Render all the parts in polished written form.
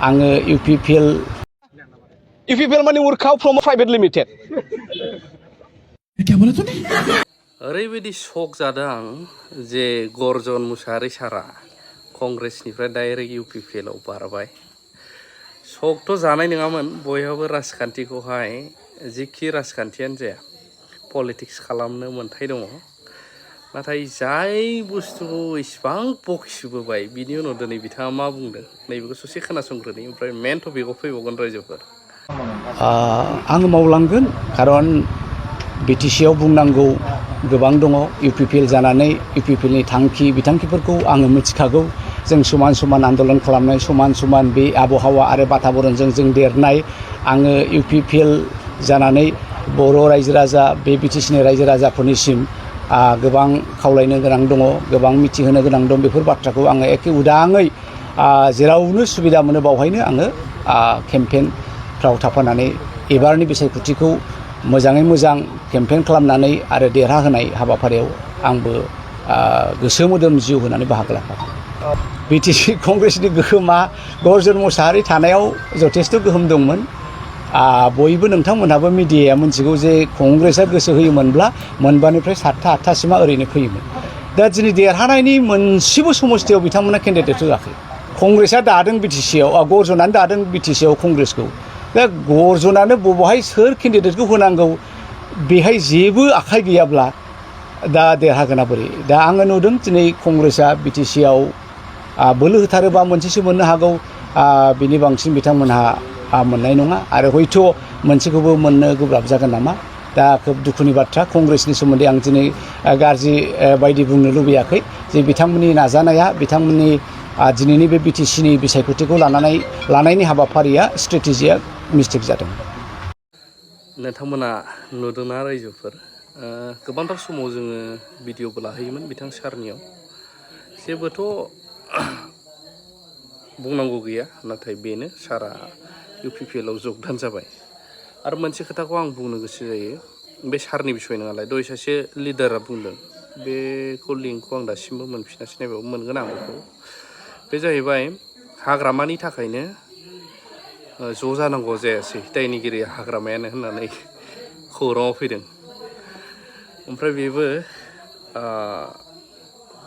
आङो UPPL माने Urkhao from private limited. ओरैबायदि शक जादों आं जे गर्जन मुसाहारि सारा कंग्रेसनिफ्राय डाइरेक्ट UPPL आव बारबाय। शकथ' जानाय नङामोन, बयहाबो राजखान्थिखौहाय जिखि राजखान्थियानो जाया पलिटिक्स खालामनो मोन्थाय दङ। नाथाय जाय बुस्थुखौ इसिबां बखिसोबोबाय बिनि उनाव दिनै बिथाङा मा बुंदों नैबेखौ ससे खोनासंग्रोनि, ओमफ्राय मेन टपिकआव फैबावगोन रायजोफोर। आङो मावलांगोन, खारन BTC आव बुंनांगौ गोबां दङ। UPPL जानानै UPPL नि थांखि बिथांखिफोरखौ आङो मिथिखागौ। जों समान समान आन्दलन खालामनाय, समान समान बे आबहावा आरो बाताबरणजों जों देरनाय। आङो UPPL जानानै बर' रायजो राजा, बे BTC नि रायजो राजाफोरनिसिम गोबां खावलायनो गोनां दङ, गोबां मिथिहोनो गोनां दं। बेफोर बाथ्राखौ आङो एखे उदाङै जेरावनो सुबिदा मोनो बावहायनो आङो केम्पेनफ्राव थाफानानै एबारनि बिसायख'थिखौ मोजाङै मोजां केम्पेन खालामनानै आरो देरहाहोनाय हाबाफारियाव आंबो गोसो मोदोम जिउ होनानै बाहागो लाफागोन। BTC कंग्रेसनि गोहोमा गर्जन मुसाहारि थानायाव जथेस्थ' गोहोम दंमोन। बयबो नोंथांमोनहाबो मिडियाया मिथिगौ जे कंग्रेसआ गोसो होयोमोनब्ला मोनबानिफ्राय 7था 8थासिमा ओरैनो फैयोमोन। दा दिनै देरहानायनि मोनसेबो समस्थियाव बिथांमोना केन्डिडेट होआखै। कंग्रेसआ दादों BTC आव, गर्जनानो दादों BTC आव कंग्रेसखौ। दा गर्जनानो बबेहाय सोर केन्डिडेटखौ होनांगौ बेहाय जेबो आखाइ गैयाब्ला दा देरहागोना बोरै? दा आङो नुदों दिनै कंग्रेसआ BTC आव बोलो होथारोबा मोनसेसो मोननो हागौ, बिनि बांसिन बिथांमोनहा मोननाय नङा आरो हयथ' मोनसेखौबो मोननो गोब्राब जागोन नामा। दा खोब दुखुनि बाथ्रा। कंग्रेसनि सोमोन्दै आं दिनै गाज्रि बायदि बुंनो लुबैयाखै, जे बिथांमोननि नाजानाया, बिथांमोननि दिनैनि बे BTC नि बिसायख'थिखौ लानायनि हाबाफारिया, स्ट्रेटेजिया मिस्टेक जादों। नोंथांमोना नुदोंना रायजोफोर, गोबांथार समाव जोङो भिडिअबो लाहैयोमोन बिथां सारनियाव। जेबोथ' बुंनांगौ गैया, नाथाय बेनो सारा UPPL आव जगदान जाबाय। आरो मोनसे खोथाखौ आं बुंनो गोसो जायो, बे सारनि बिसय नङालाय, दहाय सासे लिडारा बुंदों, बेखौ लिंकखौ आं दासिमबो मोनफिनासै, नायबाबो मोनगोन आं बेखौ। बे जाहैबाय हाग्रामानि थाखायनो ज' जानांगौ जायासै, दायनिगिरिया हाग्रामायानो होननानै खौराङाव फैदों। ओमफ्राय बेबो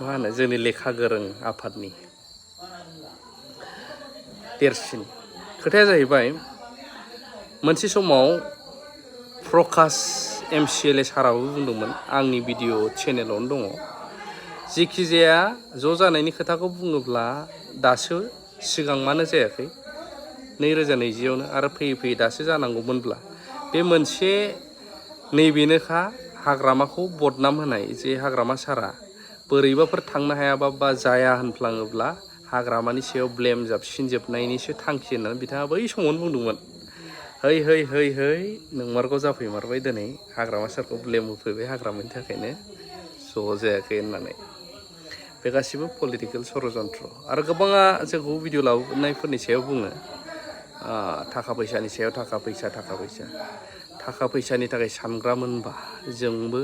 मा होनो, जोंनि लेखा गोरों आफादनि देरसिन खोथाया जाहैबाय, मोनसे समाव प्रकाश MCLA साराबो बुंदोंमोन, आंनि भिडिअ चेनेलावनो दङ, जिखि जाया ज' जानायनि खोथाखौ बुङोब्ला दासो सिगां मानो जायाखै 2020आवनो, आरो फैयै फैयै दासो जानांगौमोनब्ला बे मोनसे नैबेनोखा हाग्रामाखौ बदनाम होनाय, जे हाग्रामा सारा बोरैबाफोर थांनो हायाबा बा जाया होनफ्लाङोब्ला हाग्रामानि सायाव ब्लेम जाबसिनजोबनायनिसो थांखि होननानै बिथाङा बै समावनो बुंदोंमोन। है नोंमारगौ जाफैमारबाय, दिनै हाग्रामा सारखौ ब्लेम होफैबाय हाग्रामानि थाखायनो ज' जायाखै होननानै। बे गासिबो पलिटिकेल षड़यन्त्र। आरो गोबाङा जोंखौ भिडिअ लाबोनायफोरनि सायाव बुङो थाखा फैसानि सायाव थाखा फैसानि थाखाय सानग्रामोनबा जोंबो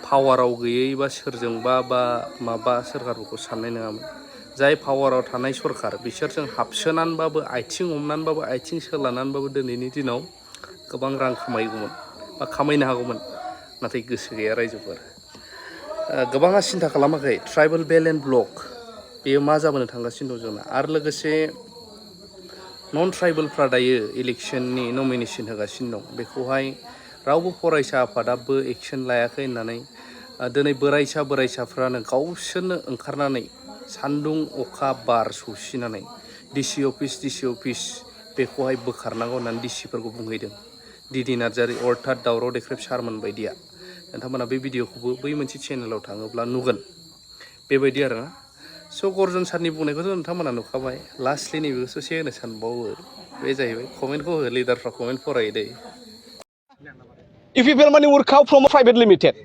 पावाराव गैयै बा सोरजोंबा बा माबा सोरखारफोरखौ साननाय नङामोन। जाय पावाराव थानाय सरखार बिसोरजों हाबसोनानैबाबो, आथिं हमनानैबाबो, आथिं सोलानानैबाबो दिनैनि दिनाव गोबां रां खामायगौमोन बा खामायनो हागौमोन। नाथाय गोसो गैया रायजोफोर। गोबाङा सिन्था खालामाखै ट्राइबेल बेल्ट एन्ड ब्लक बेयो मा जाबोनो थांगासिनो दं जोंना। आरो लोगोसे नन ट्राइबेलफ्रा दायो इलेक्सननि नमिनेसन होगासिनो दं, बेखौहाय रावबो फरायसा आफादाबो एक्सन लायाखै होननानै दिनै बोराइसाफ्रानो गावसोरनो ओंखारनानै सान्दुं अखा बार सौसिनानै डिसि अफिस बेखौहाय बोखारनांगौ होननानै डिसिफोरखौ बुंहैदों। डिडि नार्जारि अर्थात दावराव देख्रेब सारमोन बायदिया। नोंथांमोना बे भिडिअखौबो बै मोनसे चेनेलाव थाङोब्ला नुगोन। बेबायदि आरोना। स' गर्जन सारनि बुंनायखौथ' नोंथांमोना नुखाबाय। लास्टलि नैबेखौ ससे होनो सानबावो, बे जाहैबाय कमेन्टखौ हो, लिडारफ्रा कमेन्ट फरायो दै। UPPL माने उर्खाव फ्रम प्राइभेट लिमिटेड।